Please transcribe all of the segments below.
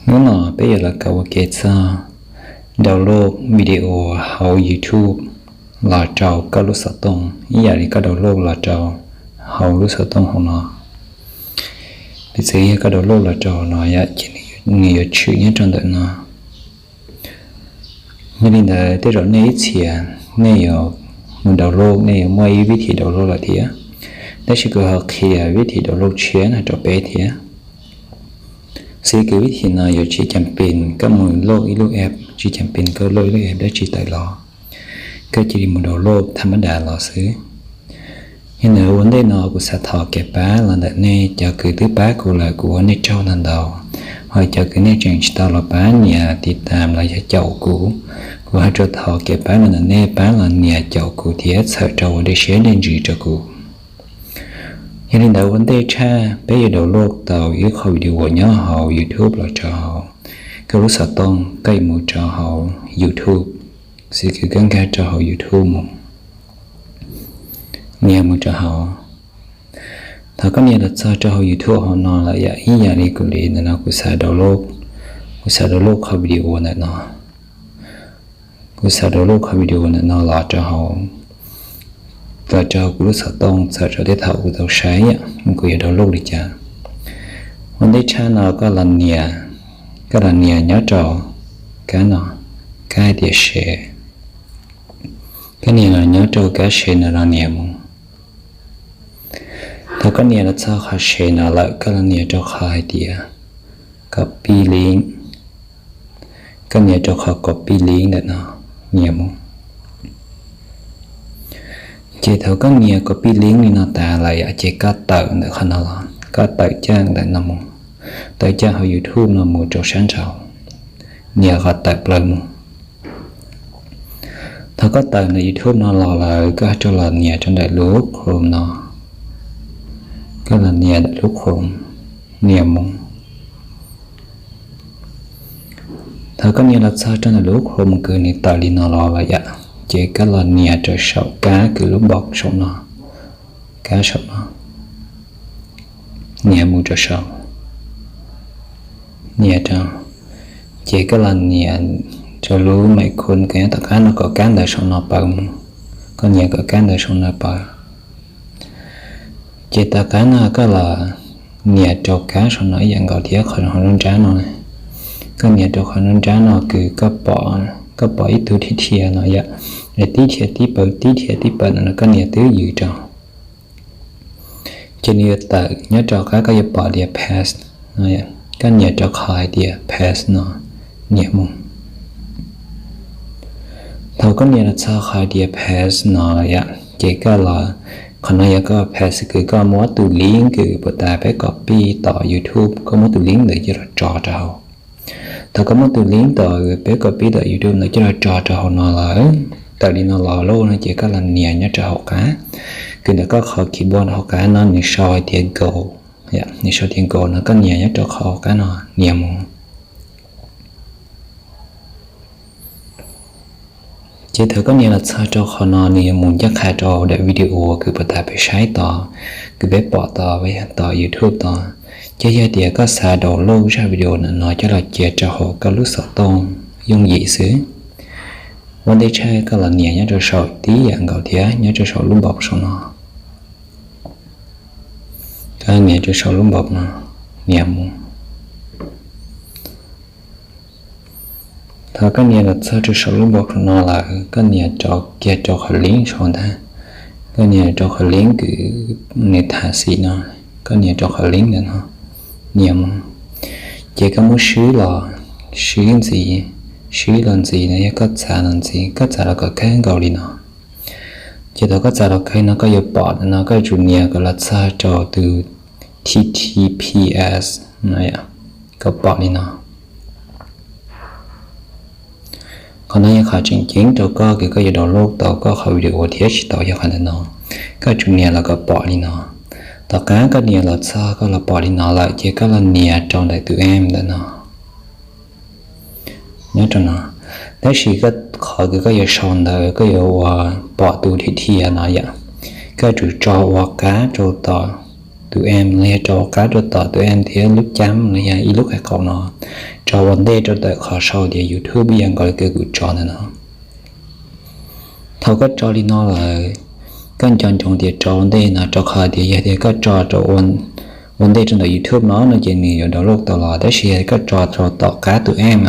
Hnub no peb yuav los kawm ua ke txog download video hauv YouTube los rau koj lub xov tooj ib yam li koj download los rau hauv lub xov tooj hauv no. Piv txwv yog koj download los rau hauv no yom, ces nws yuav tshwm nyob rau ntawm no. Yog li ntawd tej zaum nej ib txhia nej yuav mus download, nej yuav muaj ib vib thim download lawm thiab, tab sis kuv ho qhia vib thim download tshiab no rau peb thiab. Xws li vib thim no yuav tsis cam pes koj mus load ib lub app, tsis cam pes koj load ib lub app dab tsi tawm los, koj cia li mus download tham mab das los xwb. Yog li ntawd ua ntej no kuv xav thov kev pab los ntawm nej cov kws twb pab kuv lawm, kuv ua nej tsaug ntau ntau. Ho cov kws nej tseem tsis tau los pab nias tiv tam los yog caum kuv, kuv hais rau thov kev pab los ntawm nej pab los nias caum kuv thiab txhawm rau ua dej siab dej ntsws rau kuv. Yog li ntawd ua ntej tshaj peb yuav download tau ib qho video nyob hauv YouTube los rau hauv koj lub xov tooj, koj yuav mus rau hauv YouTube, xws li koj nkag rau hauv YouTube mus, nias mus rau hauv. Thaum koj nias los txog rau hauv YouTube hauv no lawm yom, ib yam li kuv li ntawm no kuv xav download, kuv xav download qhov video ntawm no, kuv xav download qhov video ntawm no los rau hauv, los rau kuv lub xov tooj txhawm rau tej thaum kuv tau saib yom, kuv yuav download li cas. Ua ntej tshaj no koj los nias, koj los nias nyob rau kab no, kab hais tias share. Koj nias los nyob rau kab share no los nias mus. Thaum koj nias los txog qhov share no lawm koj los nias rau qhov hais tias copy link. Koj nias rau qhov copy link ntawm no, nias mus. Ces thaum koj nias copy link li no tas lawm yom, ces koj tawm ntawm qhov no los, koj tawm caj ntawm no mus, tawm caj hauv YouTube no mus rau sab nraud, nias qhov tawm plaws mus. Thaum koj tawm ntawm YouTube no los lawm koj rov los nias rau ntawm lub Chrome no, koj los nias ntawm lub Chrome, nias mus. Thaum koj nias los txog rau ntawm lub Chrome kws nws tawm li no los lawm yom, ces koj los nias rau saum kab kws lub box saum no, kab saum no, nias mus rau saum, nias rau, ces koj los nias rau lub maiv khun kws nyob tom qab no kom kab ntawd saum no paws mus, koj nias kom kab ntawd saum no paws. Ces tom qab no koj los nias rau kab saum no ib yam nkaus thiab qhov nruab nrab no, koj nias rau qhov nruab nrab no kws koj pom ib tug thib thia no yom, tib thia tib paws tib thia tib paws no koj nias twb ywm rau. Ces nws yuav tawm nyob rau qab koj yuav pom tias pass, koj nias rau qhov hais tias pass no, nias mus. Thaum koj nias los txog qhov tias pass no yom, ces koj los, qhov no yog koj pass kws koj muab tus link kws puag ta peb copy tom YouTube, koj muab tus link ntawd coj los tso rau hauv. Thaum koj muab tus link tom peb copy tom YouTube ntawd coj los tso rau hauv no lawm, tawm li no los lawm no ces koj los nias nyob rau hauv qab, kws ntawm koj qhov keyboard hauv qab no nws sau hais tias go, nws sau tias go no koj nias nyob rau qhov hauv qab no, nias mus. Ces thaum koj nias los txog rau qhov no nws yuav mus ncaj qha rau daim video kws puag ta peb saib tod, kws peb pom tod, tom YouTube tod. Ces yog tias koj xav download zaj video ntawm no coj los cia rau hauv koj lub xov tooj yooj yim xwb, ua ntej tshaj koj los nias nyob rau saum tib yam nkaus thiab nyob rau saum lub box saum no. Koj nias rau saum lub box no, nias mus. Thaum koj nias los txog rau saum lub box no lawm koj nias rau kiag rau qhov link saum ntag, koj nias rau qhov link kws nws tham xim no, koj nias rau qhov link ntawm no, nias mus. Ces koj muab swb los, swb ntxiv, swb los ntxiv no yog koj txav los ntxiv, koj txav los kom kawg nkaus li no. Ces thaum koj txav los kawg no koj yuav pom no koj yuav tsum nias kom los txog rau tus T T P S no, koj pom li no. Qhov no yog qhov tseem ceeb rau koj kws koj yuav download tau koj qhov video thiab tsis tau yog qhov ntawm no, koj yuav tsum nias los kom pom li no. Tom qab koj nias los txog koj los pom li no lawm ces koj los nias rau ntawm tus M ntawm no, nyob rau no. Tab sis koj, qhov kws koj yuav sau ntawd koj yuav ua pom tus thim thia no yom, koj yuav tsum tso ua qab rau tom tus em los yog tso hauv qab rau tom tus em thiab lub cam los yog ib lub qe qaum no, tso ua ntej rau ntawm qhov sau tias YouTube ib yam nkaus li kws kuv tso ntawm no. Thaum koj tso li no lawm, koj nco ntsoov tias tso ua ntej no, rau qhov tias yog tias koj tso rau ua ntej rau ntawm YouTube no no ces nws yuav download tau los, tab sis yog koj tso rau tom qab tus em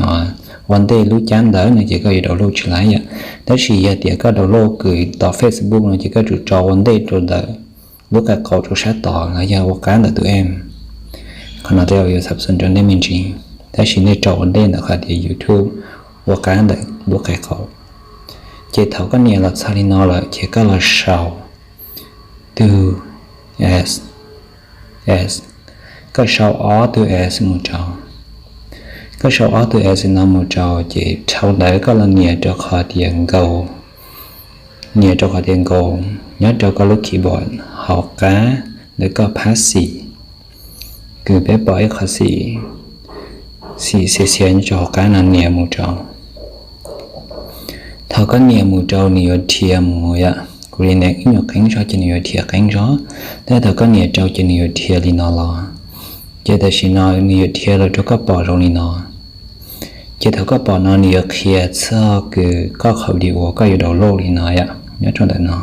ua ntej lub cam ntawd no ces koj yuav download tsis laiv yom. Tab sis yog tias koj download kws tom Facebook no ces koj tsum tso ua ntej rau ntawm lub qe qaum rau sab tod los yog ua qab ntawm tus em. Qhov no tej zaum yuav xav xo rau nej me ntsis, tab sis nej tso ua ntej ntawm qhov tias YouTube ua qab ntawm lub qe qaum. Ces thaum koj nias los txog li no lawm ces koj los sau tus s, s, koj sau ob tug s mus rau, koj sau ob tug s no mus rau ces dhau ntawd koj los nias rau qhov tias nkaus, nias rau qhov tias nkaus nyob rau koj lub keyboard hauv qab ntawm koj phab xim, kws peb pom ib qho xim, xim xiav xiav nyob rau hauv qab no nias mus rau. Thaum koj nias mus rau nws yuav dhia mus yom, kuv li nias ib nyuag qeeb zog ces nws yuav dhia qeeb zog, tab thaum koj nias rau ces nws yuav dhia li no los. Ces tam sim no nws yuav dhia los rau koj pom zoo li no. Ces thaum koj pom no nws yuav qhia txog kws koj qhov video koj yuav download li no yom, nyob rau ntawm no.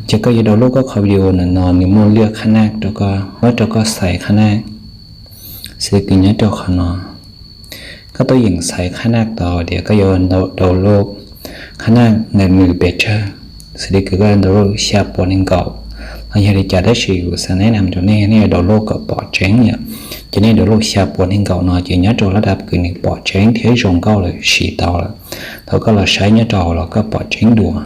Ces koj yuav download koj qhov video ntawm no, nws muaj liaj qhab naj rau koj, muab rau koj xaiv qhab naj, xws li kws nyob rau qhov no. Koj tuaj yeem xaiv qhab naj tau tias koj yuav download qhab naj ntawm nws pes tsawg, xws li kws koj download xya puas nees nkaum los yog li cas, tab sis kuv xav nes nam rau nej, nej yuav download kom pom tseeb yom. Ces nej download xya puas nees nkaum no ces nyob rau lab dab kws nws pom tseeb thiab zoo nkauj lawm siv tau lawm, thaum koj los saib nyob rau hauv los koj pom tseeb dua.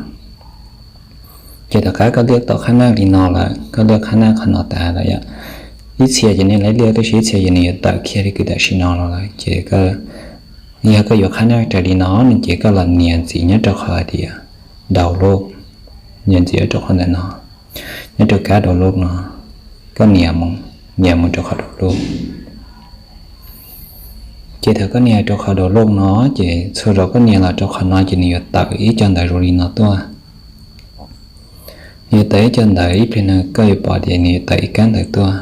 Ces tom qab koj liaj tau qhab naj li no lawm, koj liaj qhab naj qhov no tas lawm yom. Ib txhia ces nej laib liaj, tab sis ib txhia ces nws yuav tawm kiag li kws tam sim no los lawm. Ces yog koj yuav qhab naj raws li no no ces koj los nias ntxiv nyob rau qhov tias download, nias ntxiv nyob rau qhov ntawm no, nyob rau kab download no, koj nias mus, nias mus rau qhov download. Ces thaum koj nias rau qhov download no, ces txhua zaus koj nias los rau qhov no ces nws yuav tawm ib co ntawv zoo li no tuaj. Nws yuav tawm ib co ntawv, ib pliag no koj yuav pom tias nws yuav tawm ib kab ntawv tuaj.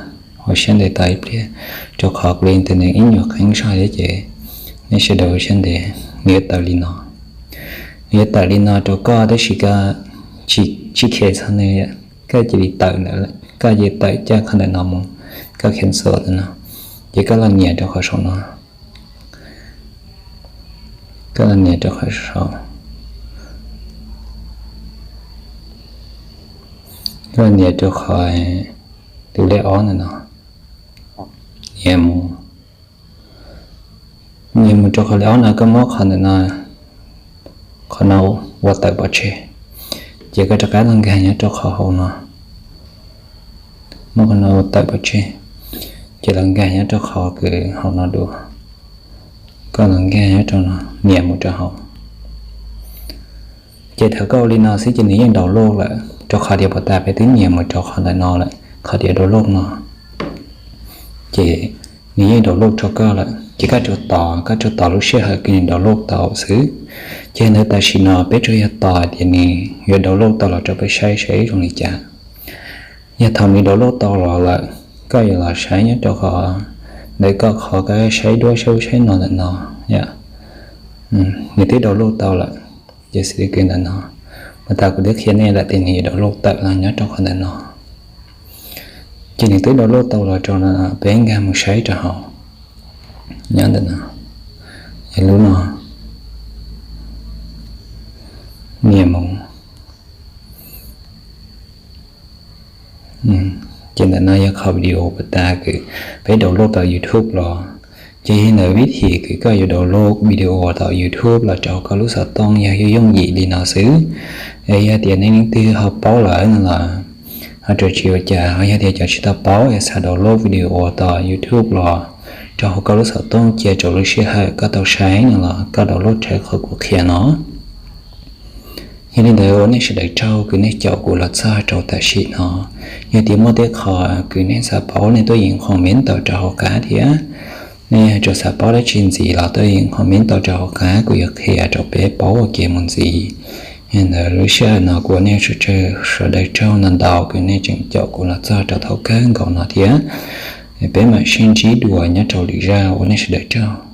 Ua siab ntev tos ib pliag, rau qhov kuv li internet ib nyuag qeeb zog thiab ces nej sawv daws ua siab ntev. Nws yuav tawm li no, nws yuav tawm li no rau koj tab sis koj tsis, tsis khiav txog nws, koj cia li tawm ntawm, koj cia li tawm caj qhov ntawm no mus, koj cancel ntawm no, ces koj los nias rau qhov saum no. Koj los nias rau qhov saum, koj los nias rau qhov tus lej ob ntawm no, nias mus, nias mus rau qhov lej ob no, koj muab qhov ntawm no, qhov no ua tawm pov tseg, ces koj rov qab los nkag nyob rau qhov hauv no, muab qhov no ua tawm pov tseg, ces los nkag nyob rau qhov kws hauv no dua, koj los nkag nyob rau no, nias mus rau hauv. Ces thaum koj ua li no xwb ces nws yeej download lawm, rau qhov tias puag ta peb twb nias mus rau qhov ntawm no lawm, qhov tias download no. Ces nws yeej download rau koj lawm, ces koj tsuas tos, koj tsuas tos lub sij hawm kws nws download tau xwb. Ces ntawd tam sim no peb tsuas yog tos tias nws yuav download tau los rau peb saib saib zoo li cas. Yog thaum nws download tau los lawm, koj yuav los saib nyob rau qhov ntawm koj qhov koj saib duab saib ub saib no ntawm no, nws twb download tau lawm. Ces xws li kws ntawm no, puag ta kuv twb qhia nej lawm tias nws yuav download tawm los nyob rau qhov ntawm no. Ces nws twb download tau los rau no, peb nkag mus saib rau hauv, nyob ntawm no, yog lub no, nias mus. Ces ntawm no yog qhov video puag ta kws peb download tau YouTube los. Ces yog ntawd vib thim kws koj yuav download video tau YouTube los rau koj lub xov tooj yog yooj yooj yim li no xwb. Es yog tias nej leej twg ho paub lawm no los ho rau tsis ua cas, ho yog tias cov tsis tau paub es xav download video tau YouTube los rau hauv koj lub xov tooj cia rau lub sij hawm koj tau saib no los koj download raws qhov kuv qhia no. Yog li ntawd ua nej sawv daws tsaug kws nej caum kuv los txog rau tam sim no. Yog tias muaj tej qho kws nej xav paub nej tuaj yeem comment tau rau hauv qab thiab. Nej yog tsuas xav paub dab tsi ntxiv los tuaj yeem comment tau rau hauv qab, kuv yuav qhia rau peb paub ua ke mus ntxiv. Yog li ntawd lub sij hawm no kuv ua nej sawv daws tsaug ntau ntau kws nej tseem caum kuv los txog rau thaum kawg nkaus no thiab. Peb mam sib ntsib dua nyob rau lwm zaj, ua nej sawv daws tsaug.